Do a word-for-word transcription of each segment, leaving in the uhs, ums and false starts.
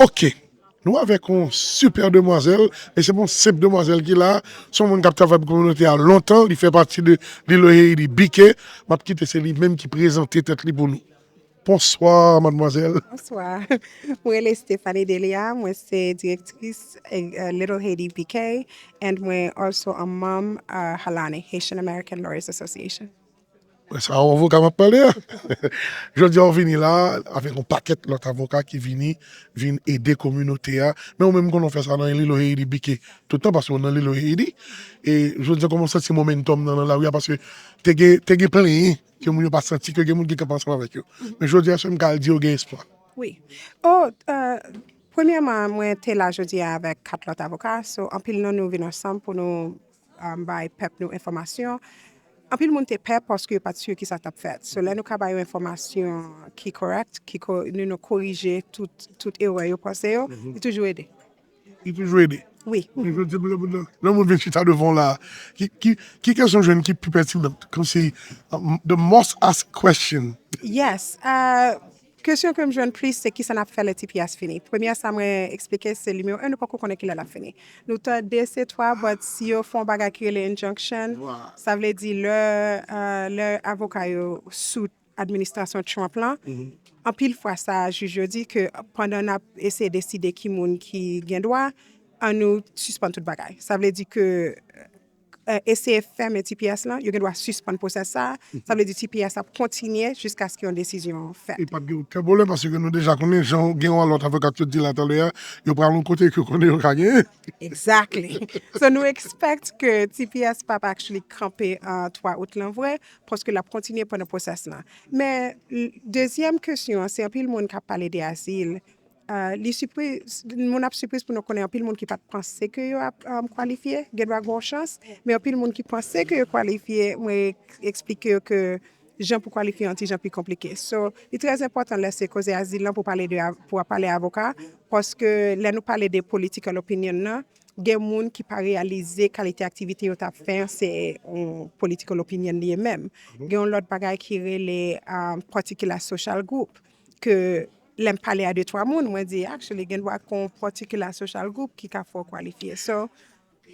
Ok. Nou avèk yon sipè demwazèl, e se pa yon senp demwazèl ki la, se yon moun k ap travay pou kominote a lontan, li fè pati de Lil Haiti B K. M ap kite se li menm ki prezante tèt li pou nou. Bonswa, madmwazèl. Bonswa. Mwen rele Stephanie Delia, mwen se direktris eh, Little Haiti B K, and mwen also a manm uh, Halani, Haitian American Lawyers Association. Sa yon avoka m ap pale a. Jodi a w vini la avèk yon pakèt lòt avoka ki vini vin ede kominote a. Men ou menm konnen w fè sa nan Lil Haiti B K tout tan paske w nan Lil Haiti. E jodi a kòman w santi momentum nan nan lari a paske te gen te gen plenyen ke moun yo pa santi ke gen moun ki kanpe ansanm avèk yo. Men jodi a se m ka al di yo gen espwa. Wi. Oh, uh, premyèman, mwen te la jodi a avèk kat lòt avoka. So, anpil nan nou vin ansanm pou nou um, bay pèp nou enfòmasyon. Anpil moun te pè paske yo pa t si ki sa t ap fèt. So lè nou ka ba yo enfòmasyon ki kòrèk, ki ko, nou, nou korije tout, tout erè yo panse yo, li toujou ede. Li toujou ede. Wi. Men jodi a lè moun lè moun vin chita devan w la, ki ki ki kesyon w jwenn ki pi pètinan? Kòmsi um, the most asked question. Yes. Uh, Kesyon ke m jwenn plis se kisa n ap fè lè T P S fini. Premyè sa mwen eksplike se nimewo en nou poko konnen kilè l ap fini. Nou tande se twa but si yo fè yon bagay ki rele injunction, sa vle di lè lè avoka yo sou administrasyon Trump lan, anpil fwa sa jij yo di ke pandan n ap eseye deside ki moun ki gen dwa, ann nou sispann tout bagay. Sa vle di ke eseye fèmen T P S lan, yo gen dwa sispann pwosès sa a. Sa vle di T P S ap kontinye jiskaske yon desizyon fèt. E p ap gen okenn pwoblèm paske nou deja konnen jan gen yon lòt avoka ki sot di la talè a, yo pral yon kote ke yo konnen yo ka genyen. Exactly. So nou expect ke T P S p ap actually kanpe twa out lan vre, paske l ap kontinye pandan pwosès lan. Men dezyèm kesyon an, se anpil moun k ap pale de azil. Li sipriz, moun ap sipriz pou nou konnen anpil moun ki pa t panse ke yo ap kwalifye, gen dwa gen yon chans, men anpil moun ki panse ke yo kwalifye, mwen eksplike yo ke jan pou kwalifye an ti jan pi konplike. So, li trè enpòtan lè se koze azil lan pou pale de pou w ap pale avoka, paske lè nou pale de political opinion nan, gen moun ki pa reyalize kalite aktivite yo t ap fè an se yon political opinion li ye menm. Gen yon lòt bagay ki rele particular social group ke lè m pale a de twa moun, mwen di actually gen dwa gon particular social group ki ka fè w kwalifye. So,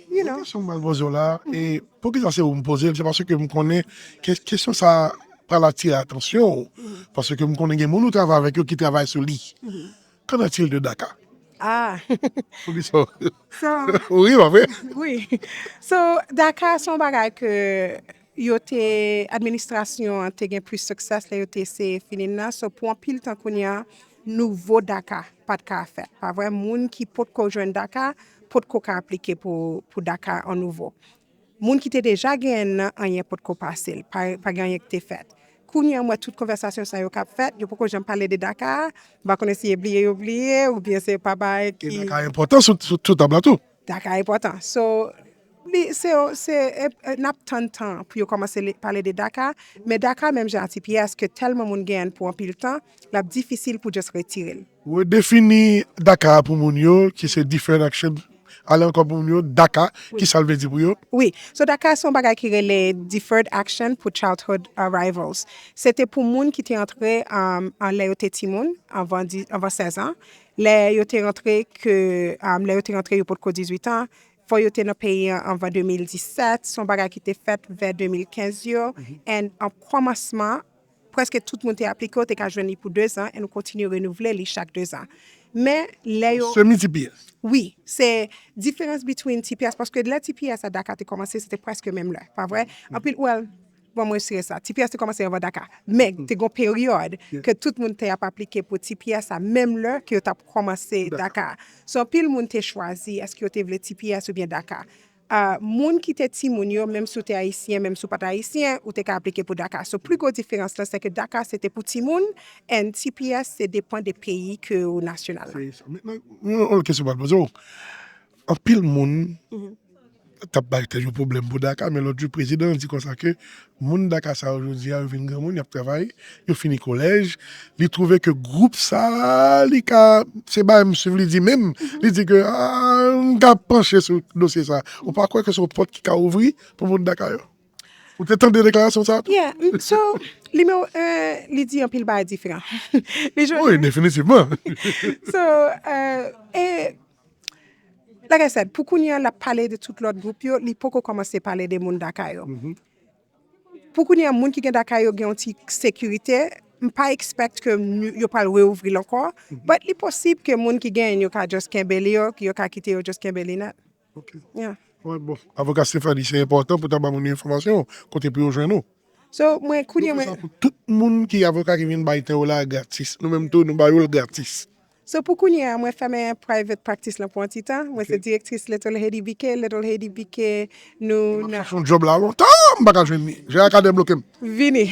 you know. Kesyon m pral poze w la, e poukisa se ou m poze l, se paske m konnen kesyon sa pral atire atansyon w, paske m konnen gen moun ou travay avèk yo ki travay sou li. Qu'en est-il de DACA? Ah. Poukisa? So, wi, pa vre? Wi. So, DACA se yon bagay ke yo te, administrasyon an te gen plis success lè yo te eseye fini l nan. So, pou anpil tan kounye a, nouvo DACA pa t ka fèt. Pa vre, moun ki potko jwenn DACA, potko ka aplike pou, pou DACA an nouvo. Moun ki te deja genyen l nan, anyen potko pase l, pa, pa gen anyen ki te fèt. Kounye a, m wè tout konvèsasyon sa yo k ap fèt, yo poko janm pale de DACA a, m pa konnen si e bliye yo bliye, oubyen se pa bagay ki. E DACA enpòtan sou, sou, sou tab la tou. DACA enpòtan. So, li, se, se, e, e, n ap tann tan pou yo kòmanse pale de DACA, men DACA, menm jan a T P S, ke tèlman moun genyen l pou anpil tan, l ap difisil pou just retire l. Redefini DACA a pou moun yo, ki se Deferred Action, ale ankò pou moun yo, DACA, ki sa l vle di pou yo? Wi. So, DACA se yon bagay ki rele Deferred Action for Childhood Arrivals. Se te pou moun ki te antre um, an lè yo te timoun, anvan, anvan sèz an. Lè yo te rantre ke, um, lè yo te rantre yo potko dizuit an, fò yo te nan peyi an anvan de mil disèt, se yon bagay ki te fèt vè de mil kenz yo, and an kòmansman, prèske tout moun te aplike, w te ka jwenn li pou dezan, and ou kontinye renouvle li chak dezan. Men, lè yo. Semi T P S. Wi, se diferans between T P S, paske lè T P S a DACA te kòmanse, se te prèske menm lè, pa vre? Anpil, well, Bon, mwen sire sa. T P S te kòmanse anvan DACA. Men, te gon peryòd ke tout moun te ap aplike pou T P S a, menm lè ke yo t ap kòmanse DACA. So, anpil moun te chwazi, èske yo te vle T P S oubyen DACA. Uh, moun ki te timoun yo, menm si w te ayisyen, menm si w pa t ayisyen, ou te ka aplike pou DACA. So, pli gwo diferans lan, se ke DACA se te pou timoun, and T P S se depan de peyi ke ou nasyonal la. Yon lòt kesyon m pral poze w. Anpil moun t ap bay tèt yo pwoblèm pou DACA, men lòt jou prezidan an di konsa ke moun DACA sa yo jodi a yo vin granmoun, y ap travay, yo fini kolèj, li twouve ke gwoup sa li ka, se bagay m swiv li di menm, li di ke ah, m ka panche sou dosye sa. Ou pa kwè ke se yon pòt ki ka ouvri pou moun DACA yo? Ou te tande deklarasyon sa a tou? Yeah, mm, so, nimewo en, li di anpil bagay diferan. Li jwenn Wi, definitivman. So, uh, e, like I said, pou kounye a, l ap pale de tout lòt gwoup yo, li poko kòmanse pale de moun Dakar yo. Pou kounye a, moun ki gen Dakar yo gen yon ti sekirite, m pa expect ke nou- yo pral reouvri l ankò, but li posib ke moun ki gen yo ka just kenbe li yo, yo ka kite yo just kenbe li net. Ok. Yeah. Wè, bon. Avoka Stephanie, se enpòtan pou ta ba moun yo enfòmasyon kote pou yo jwenn ou. So, mwen, kounye a, Sa mwen, pou tout moun ki avoka ki vin bay tè yo la gratis. Nou menm tou, nou ba yo l gratis. So pou kounye a, mwen fèmen private practice lan pou yon ti tan. Mwen se direktris Little Haiti B K. Little Haiti B K, nou nan Chèche yon job la lontan, m pa ka jwenn li. Jera Kadè bloke m. Vini.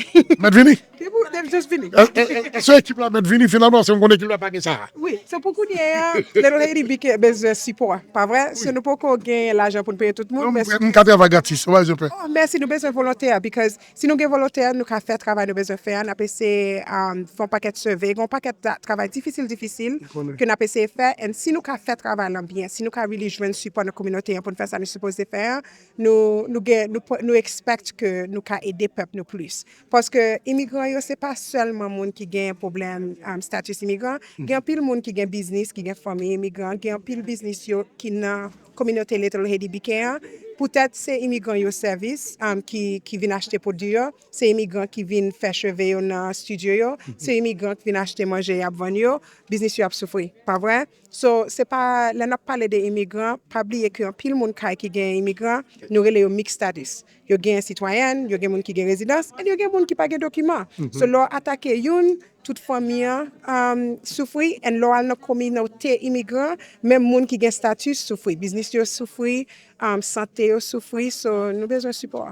Mèt vini. Depi w- depi just vini. E- e- e- Se ekip la mèt vini, finalman, se m konnen ekip la pa gen sa. Wi, so pou kounye a, Little Haiti B K bezwen sipò, pa vre? So nou poko gen lajan pou n peye tout moun, Non, men m m ka travay gratis, ou pa bezwen pè. Oh, mèsi, nou bezwen volontè, because si nou gen volontè, nou ka fè travay nou bezwen fè a, n ap eseye um, fè yon pakèt survey, gen yon pakèt ta- travay difisil, difisil, konnen. Ke n ap eseye fè, and si nou ka fè travay lan byen, si nou ka really jwenn sipò nan kominote an pou n fè sa nou sipoze fè a, nou, nou, gen, nou, pr- nou expect ke nou ka ede pèp nou plis. Paske imigran yo, se pa sèlman moun ki gen pwoblèm um, status imigran, gen anpil moun ki gen biznis, ki gen fanmi imigran, gen anpil biznis yo ki nan kominote Little Haiti B K an. Poutèt se imigran yo sèvis um, ki, ki vin achte pwodui yo, se imigran ki vin fè cheve yo nan studio yo, se imigran ki vin achte manje y ap vann yo, biznis yo ap soufri, pa vre? So, se pa, lè n ap pale de imigran, pa bliye ke anpil moun kay ki gen imigran, nou rele yo mixed status. Yo gen sitwayèn, yo gen moun ki gen rezidans, e yo gen moun ki pa gen dokiman. So, lè w atake youn, tout fanmi an um, soufri, and lè w al nan kominote imigran, menm moun ki gen status soufri, biznis yo soufri, um, sante yo soufri, so nou bezwen sipò.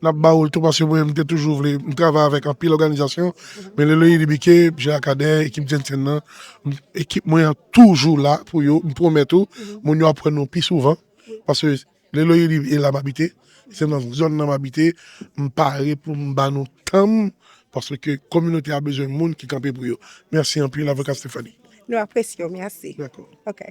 N ap ba ou l tou paske mwen, m te toujou vle, m travay avèk anpil òganizasyon, men Little Haiti B K, Jera Kadè, ekip Jensen nan, m- ekip mwen an toujou la pou yo, m pwomèt ou, moun yo ap wè nou pi souvan, paske Little Haiti e la m abite, se nan zòn nan m abite, m pare pou m ba nou tan m, paske kominote a bezwen moun ki kanpe pou yo. Mèsi anpil, avoka Stephanie. Nou apresye w, mèsi. Dakò. Ok.